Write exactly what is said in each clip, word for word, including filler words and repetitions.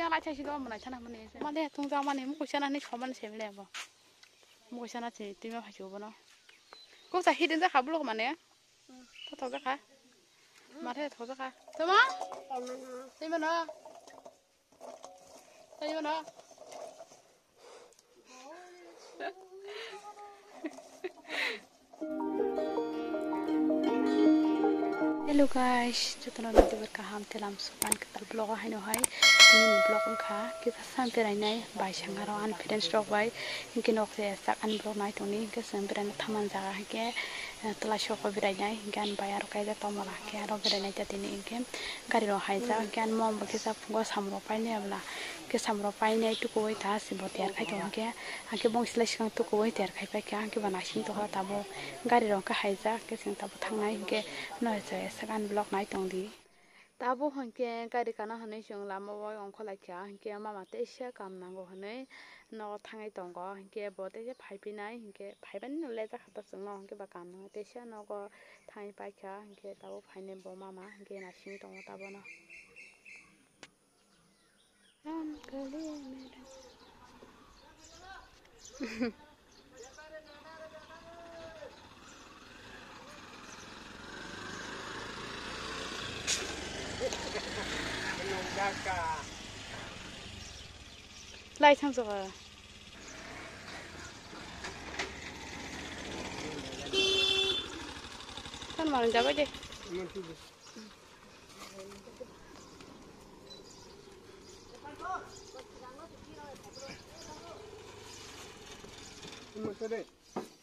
Lai thai si do, mo nai thana mo ni. Ma le, tung ja ma ni, mo kuisa na ni, choma ni, se mi le bo. Mo kuisa na, twi, twi ma phai si bo no. Ko sa hidden ja kha, block ma ne. Tho tho ja kha. Ma the tho ja kha. Twi ma? Twi ma no? Twi ma no? Hello guys, jotono naitok kaham telam sukan kwtal vlog o haino hai. Nini vlog wngkha kisa sam berainai bai sangaro ani friends rok bai. Hinkhe nok se sak ani vlog nai tongni hinkhe chwng beraina thaman jaga hinkhe, eh, twla soko berainai hinkhe ani bai aro kaijak tongmala hinkhe aro berainai ta tini hinkhe gari rok haijak hinkhe ani mom bo kisa phungo samung rok painai abla hinkhe samung rok painai tukuwi ta se bo tiyar khai tongo hinkhe. Hakhe bong silai swkang tukuwi tiyar khai paikha, hakhe bo naising tongkha tabuk. Gari rok khe haijak, khe chwng tabuk thangnai, hinkhe no hai se second vlog nai tongdi. Tabuk hinkhe gari kana hwnwi chwng lama o ongkhorlaikha, hinkhe mama teisa kam nango hwnwi nogo thangwi tongo, hinkhe bo teisa phaiphinai, hinkhe phaibani no lejak kha ta chwngno, hinkhe ba kam nango teisa nogo thangwi paikha, hinkhe tabuk phainai bo mama, hinkhe naising tongo tabono. Lai thang jokha. Kan mang jabai de.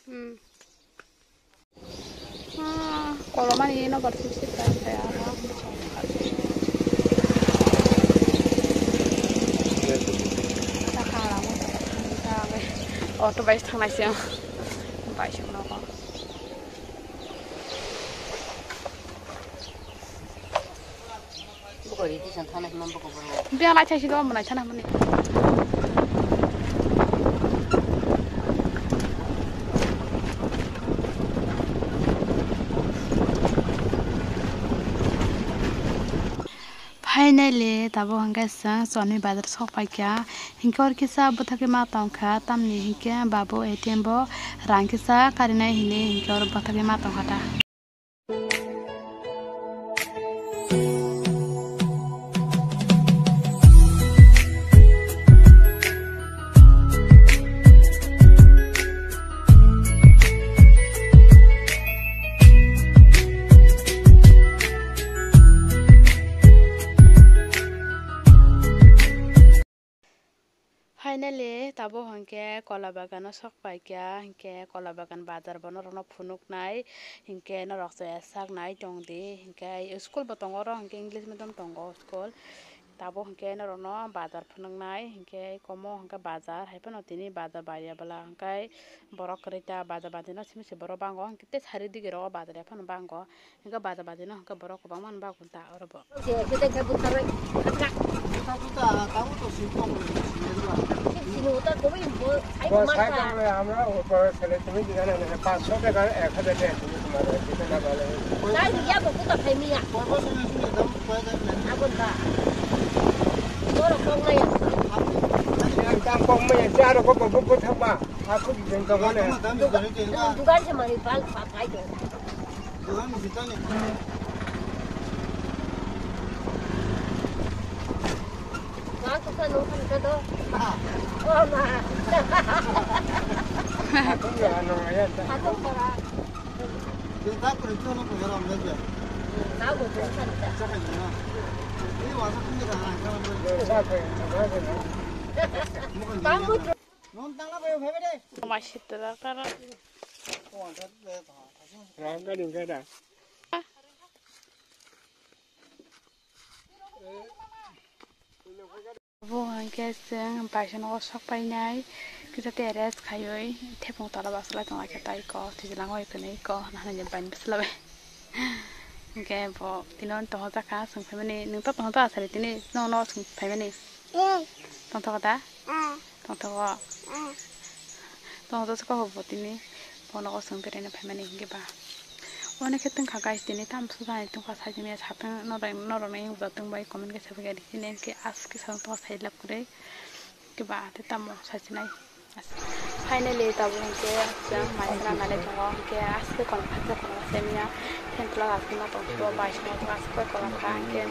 Hmm. Ah, kolomani no bar sip sip ta ta ya. Auto bai thangnai se. Bai se no. Bia lai thai si do, mo nai thana mo ni. Finally, tabuk hwnkhe chwng chwlani bazar sok paikha. Hinkhe oro kisa bwthakhe ma tongkha, tamni hinkhe babu A T M bo rang kisa karinai hinwi hinkhe oro bwthakhe ma tongkha ta. Finally, tabuk hwnkhe kola bagano sok paikha, hinkhe kola bagan bazar bo norokno phunuknai, hinkhe norok chaya saknai tongdi, hinkhe school bo tongo oro, hinkhe English medium tongo school. Tabuk hinkhe norokno bazar phunuknai, hinkhe komo hinkhe bazar, haiphano tini bazar baiya bwla, hinkhe borok kwrwi ta bazar badi no simi se borok bango, hinkhe tei sari dige rogo bazar yaphano bango. Hinkhe baja baji no hinkhe borok kwbangma no bagwi ta oro bo. Bo cycle loi amra upor sele tumi jigana na পাঁচশো টাকা এক হাজার টাকা tumi tomar jigana bale. Dai ya bo kuta phai miya. Abon ba. Borok kok nai ya. Yang tang kok mai ya, aro kok bo bo thangba. Aku di jengka mana. Dugan se mari bal pa kai de. Wa tu ka nung kan ka do. Oh, ma. Aku ya, anu ya. Aku para. Aku tu kan ka. Ini wasa tu ni kan. Kamu tu. Mai sitra kara. Rang ka ding ka da. Bo hwnkhe chwng paisa nogo sok painai, kisa tere khaiwi thepung tola basalai tonglaikha tai ko, twijlangwi twnwi ko, nahani je baini bwsla bai. Hwnkhe bo tino tongthokjakha, chwng phaimani, nwng to tongthokjak asari tini, nono chwng phaimani. Tongthokgo da? Tongthokgo. Tongthokgo se kok bo tini. Bono kosong beraina phaimani hinkhe ba. Onek khe tongkha guys, tini tamo sujani tongkha, sajini satang norok, norok ni uja tongbai comment khe sabai khe rikhe nai khe aske satang tongkha sai lab kwrwi khe ba tamo sajinai. Finally tabuk hwnkhe chwng mai khna nai tongo, hwnkhe aske kono kha kono semya thentwla asima tongphuru bai songma aske kono kha hwnkhe.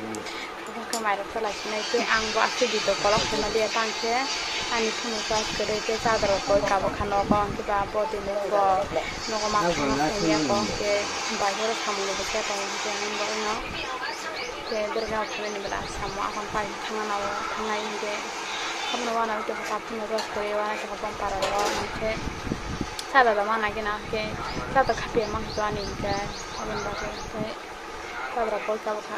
Obo khe mairok chalai sinai tei ang bo aswk video kolok khaima liya tang khe ani phone charge kwrwi tei charger rok koi kabo kha nogo hwnkhe ba bo tini bo nogo ma phone khaimya kok hwnkhe bai horo samung rok khe tongo hwnkhe ang bo wngno tei dorga rok khaimani bwla samo akon pai thangna nao thangnai hwnkhe abono wana hwnkhe bo ta phone charge kwrwi wana khe bo para rok hwnkhe charger rok mana gina hwnkhe charger khapiya mankhe ani hwnkhe aboni bagwi hwnkhe. Tabra kol tabukha.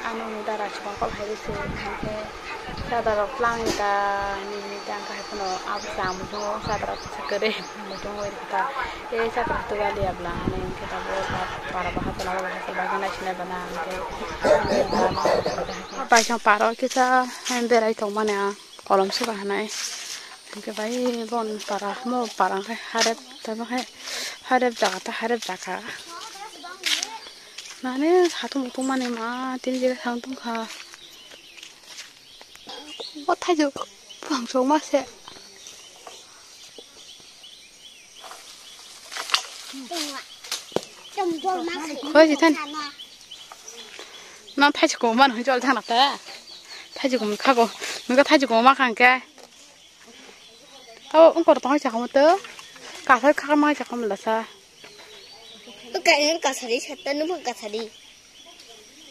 Ano ni dara chubang kol hai risi hingke. Sadara rok tlang ni ta ni ni tang kahai pono abo sa muchungo sadara kisa kere muchungo iri kota. E sadara tu gali abla hani hingke tabo para baha tala baha tala bagana sinai bana hingke. Bai sang paro kisa berai tong mani a. Kolom suka hanai. Hingke bai bon para mo para hingke harep tamo hai harep jaga ta harep jaga. Nani satung mutung mani ma tini jaga satung tongkha. O thaijuk pang sok ma se. Khoi si than. Na thaichukung man hoi jol thang ta. Thaichukung khago. Nungka thaichukung ma khang ke. Tao ungkor tong chakamo to. Kasar khakma chakamo lasa. Kain kasari sata nung kasari.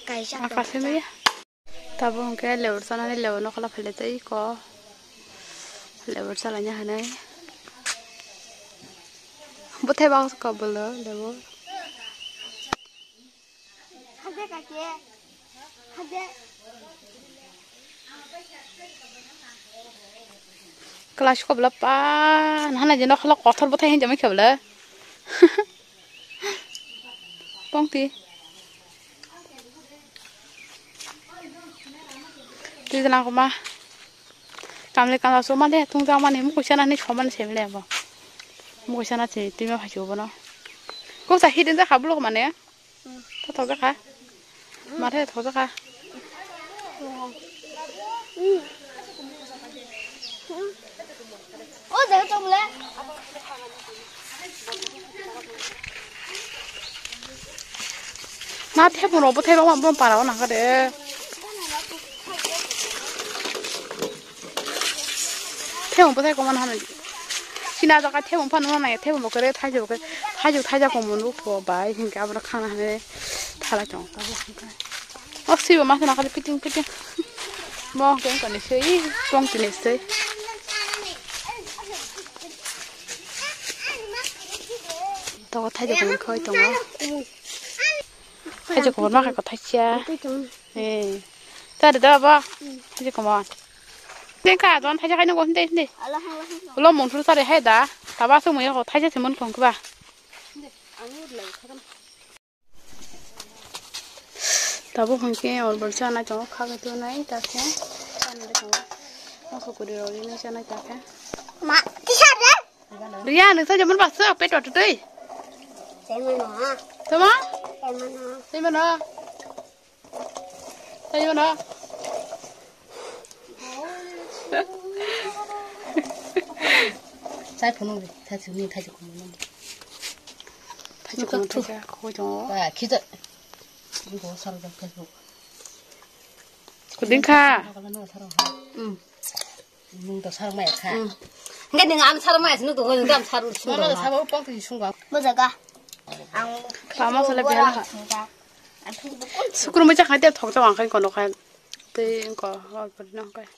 Kaisa. Kasari. Tabuk hwnkhe lebur chanani lebur nokla phailaijak iko. Lebur chalaina hinwi. Bwthai baksa kobolo lebur. Class kobolo pa nahana je nokla kotor bwthai hinjamai khe bolo. Pongti. Twijlang koma. Kamle kamla so male tungjakmani mukuisa nani somani semle abo. Mukuisa na se twima phaisu bono. Koksa hidden jakha bulok mane. Thothok jakha. Mare thothok jakha. O jaga tongmole. Na thepung rok bwthai rok ma para o nangkha de. Thepung bwthai koma nang. Sina jaga thepung phano nang thepung bo kere thaijak koma nukho bai hinkhe abro khana hinwi thalai tongo. O swibo ma khna kali piting piting. Mo hwnkhe wngkha ni swi tong tini swi. Tongo thaijak ni khoi tongo. Thaijak koma ma kha ko thaijak. Eh. Tari da ba. Thaijak koma. Tengka don thaijak hai no go hinde hinde. Ulo mungthur tari hai da. Taba sung muya ko thaijak se mon kong ba. Tabuk hwnkhe orbor chanai tongo, kha khe tonai ta khe. Chanai tongo. Mokho kwrwi rok rinai chanai ta khe. Ma, kisa de? Riya, nung thajak mani baksa, pet wa tutui. Tei mano. Tama? Tei mano. Tei mano. Tei mano. Chai phunuk di, thai sini, thai sini. Thai sini, thai sini, khoi tongo. Ah, khija. Bo sal da Facebook. Kuding kha. Hmm. Nung to sar maya kha. Hmm. Hingke nung am sar maya sinu to nung am sar sinu. Mama sabo pok ti sungwa. Bo jaga. Ang. Kama sala bela kha. Sukru mo chakha te thok ta wang khai kono khai. Te ko hor pari nang khai.